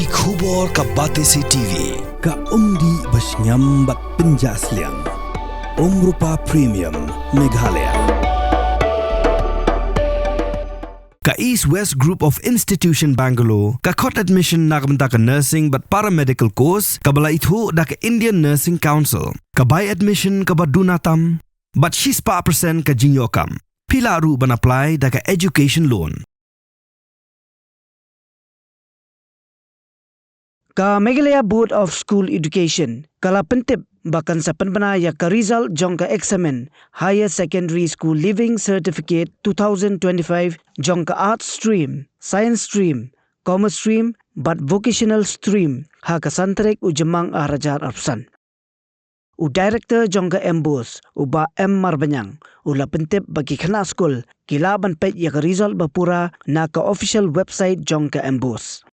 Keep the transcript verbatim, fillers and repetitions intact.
Ki khubor ka Batesi T V, ka umdih ba shngiam bad pynjah sliang. Umrupa Premium, Meghalaya. Ka East West Group of Institution Bangalore ka khot admission na ka bynta ka nursing bad paramedical course kaba la ithuh da ka Indian Nursing Council. Ka bai admission kaba duna tam bad shispah percent ka jingïoh kam. Phi lah ruh ban apply da ka education loan. Ka Meghalaya Board of School Education ka la pyntip ba kan sa pynbna ïa ka result jong ka eksamin Higher Secondary School Leaving Certificate two thousand twenty-five jong ka Arts Stream, Science Stream, Commerce Stream bad Vocational Stream ha ka san tarik u Jymmang ar hajar arphew san. U Director jong ka MBOSE, u Bah M Marbaniang, u la pyntip ba ki khynnah skul ki lah ban peit ïa ka result ba pura na ka official website jong ka MBOSE.